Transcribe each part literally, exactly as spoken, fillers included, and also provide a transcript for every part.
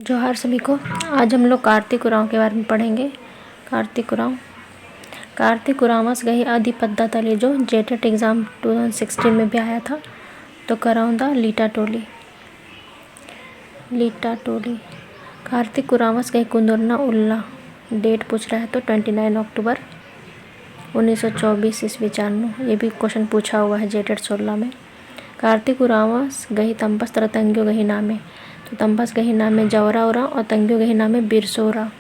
जोहार सभी को। आज हम लोग कार्तिक उराँव के बारे में पढ़ेंगे। कार्तिक उराँव, कार्तिक उराँवस गही अदी पद्दा तली जो JTET exam two thousand sixteen में भी आया था, तो करौंदा लीटा टोली। लीटा टोली। कार्तिक उराँवस गही कुन्दुरना उल्ला, date पूछ रहा है तो twenty nine October उन्नीस सौ चौबीस ईस्वी चान नू। ये भी question पूछा हुआ है JTET सोलह में। कार्तिक उराँवस गही तम्बस तरा तंग्यो गही नामे, तो तम्बस गही नामे जौरा उराँव और तंग्यो गही नामे बिरसो उराँव।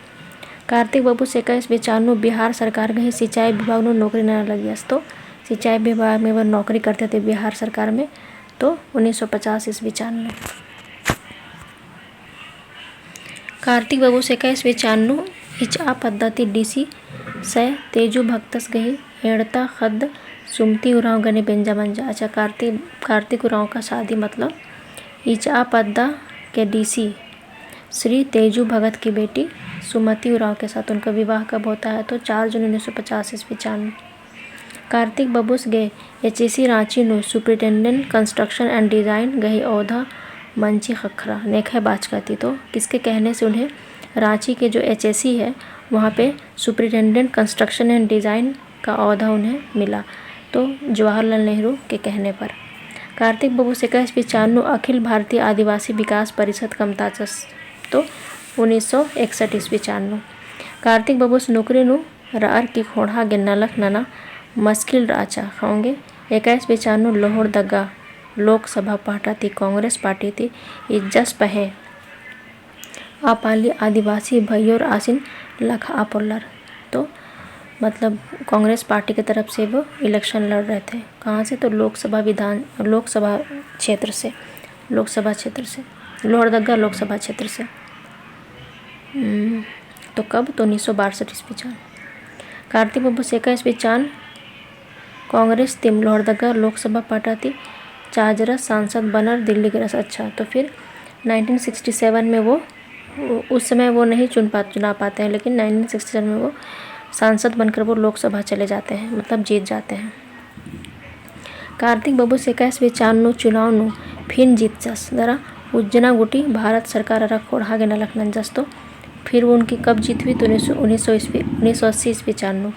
कार्तिक बबुस एका ईस्वी चान नू बिहार सरकार गही सिंचाई विभाग नू नौकरी नना लगियस, तो सिंचाई विभाग में वो नौकरी करते थे बिहार सरकार में, तो उन्नीस सौ पचास ईस्वी चान नू। कार्तिक बबुस एका ईस्वी चान नू इचआ पद्दा ती DC सै तेजू भगतस गही एंड़ता ख़द्द सुमति उराँव गने बेंजा मंजा। अच्छा, कार्तिक, कार्तिक उराँव का शादी मतलब इचआ पद्दा के DC श्री तेजू भगत की बेटी सुमति उराँव के साथ उनका विवाह कब होता है, तो चार जून उन्नीस सौ पचास ईस्वी चान नू। कार्तिक बबुस गे HAC राँची नू Superintendent Construction and Design गही औधा मंची ख़क्खरा, नेखय बाचका ती। तो किसके कहने से उन्हें राँची के जो HAC है, वहाँ पे Superintendent Construction and Design का औधा उन्हें मिला, तो जवाहरलाल नेहरू के कहने पर। कार्तिक बबुस एका ईस्वी चान नू अखिल भारतीय आदिवासी विकास परिषद कमताचस, तो उन्नीस सौ इकसठ ईस्वी चान नू। कार्तिक बबुस नौकरी नू रअर की ख़ोंड़हा गे नलख नना मसकिल रहचा। ख़ौंगे एका ईस्वी चान नू लोहरदगा लोकसभा पहटा ती कांग्रेस पार्टी ती इज्जस पहें आपाली आदिवासी भइयोर आसिन लखआ पोल्लर। तो मतलब कांग्रेस पार्टी की तरफ से वो election लड़ रहे थे। कहाँ से? तो लोकसभा विधान, लोकसभा क्षेत्र से, लोकसभा क्षेत्र से, लोहरदगा लोकसभा क्षेत्र से। हम्म, तो कब? तो उन्नीस सौ बासठ ईस्वी चान। कार्तिक बबुस एका ईस्वी चान कांग्रेस तिम लोहरदगा लोकसभा पहटा ती चाजरा सांसद बनर दिल्ली गरस। अच्छा, तो फिर nineteen sixty seven में वो, उस समय वो नहीं चुन पा-, चुना पाते हैं, लेकिन nineteen sixty seven में वो सांसद बनकर वो लोकसभा चले जाते हैं, मतलब जीत जाते हैं। कार्तिक बबुस एका ईस्वी चान नू चुनाव नू फिन जीतचस, दरा उज्जना गूटी भारत सरकार अरा ख़ोंड़हा गे नलख नंजस। तो फिर वो उनकी कब जीत हुई? तो उन्नीस सौ, उन्नीस सौ ईस्वी, उन्नीस सौ अस्सी ईस्वी चान नू।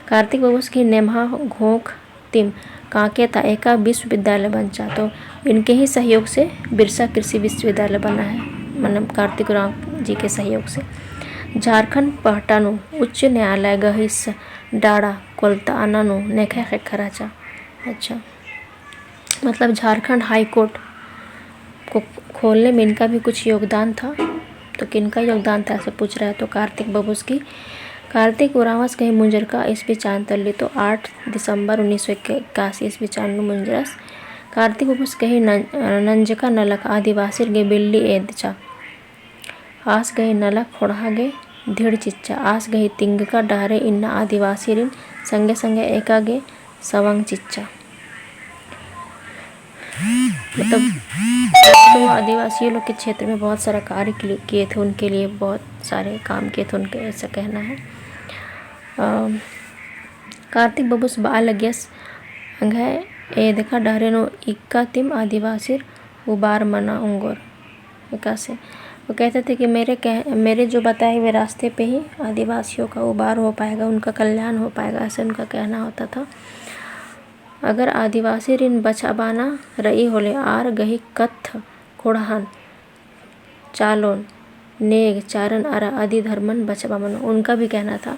कार्तिक बबुस गही नेम्हा घोंख तिम कांके ता एका विश्वविद्यालय बनचा, तो इनके ही सहयोग से बिरसा कृषि विश्वविद्यालय बना है, मतलब कार्तिक उराँव जी के सहयोग से। झारखंड पहटा नू उच्च न्यायालय गहिस डाड़ा कोलताना नू नेखय ख़ेक्खा रहचा। अच्छा, मतलब झारखंड हाई कोर्ट को खोलने में इनका भी कुछ योगदान था। तो किनका योगदान था, ऐसे पूछ रहा है, तो कार्तिक बबुस गही। कार्तिक उराँवस गही मुंजरका ईस्वी चान तल्ली, तो आठ दिसंबर उन्नीस सौ इक्यासी ईस्वी चान नू मुंजरस। कार्तिक बबुस गही नंज-, नंजका नलख आदिवासिर गे बिल्ली एदचा। आस गही नलख ख़ोंड़हा गे धिड़ चिच्चा। आस गही तिंगका डहरे इन्ना आदिवासिरिन संगे संगे एका गे सवंग चिच्चा। मतलब, तो आदिवासियों लोग के क्षेत्र में बहुत सारा कार्य किए, किए थे, उनके लिए बहुत सारे काम किए थे उनके, ऐसा कहना है। अम, कार्तिक बबुस बआ लगियस, अंग्है एदका डहरे नू इक्का तिम आदिवासिर उबार मना ओंगोर। एकासे वो कहते थे कि मेरे कह-, मेरे जो बताए हुए रास्ते पे ही आदिवासियों का उबार हो पाएगा, उनका कल्याण हो पाएगा, ऐसे उनका कहना होता था। अगर आदिवासिरिन बचाबअना रई होले आर गही कत्थ, ख़ोंड़हन, चालोन, नेग, चारन अरा अदी धर्मन बचाबआ मनो। उनका भी कहना था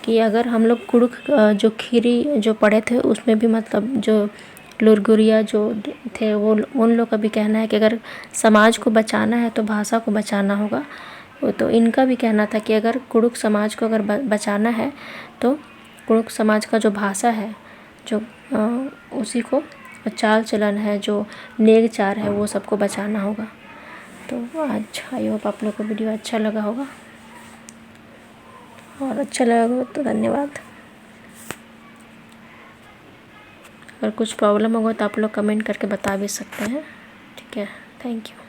कि अगर हम लोग कुँड़ुख़, अ, जो खीरी जो पढ़े थे, उसमें भी मतलब जो लुरगुरिया जो थे, वो, उन लोग का भी कहना है कि अगर समाज को बचाना है तो भाषा को बचाना होगा। वो तो इनका भी कहना था कि अगर कुँड़ुख़ समाज को अगर ब-, बचाना है तो कुँड़ुख़ समाज का जो भाषा है, जो, अ, उसी को, चाल चलन है, जो नेग चार है, वो सबको बचाना होगा। तो आज I hope आप लोग को video अच्छा लगा होगा, और अच्छा लगा हो तो धन्यवाद। अगर कुछ problem होगा तो आप लोग comment करके बता भी सकते हैं। ठीक है, thank you।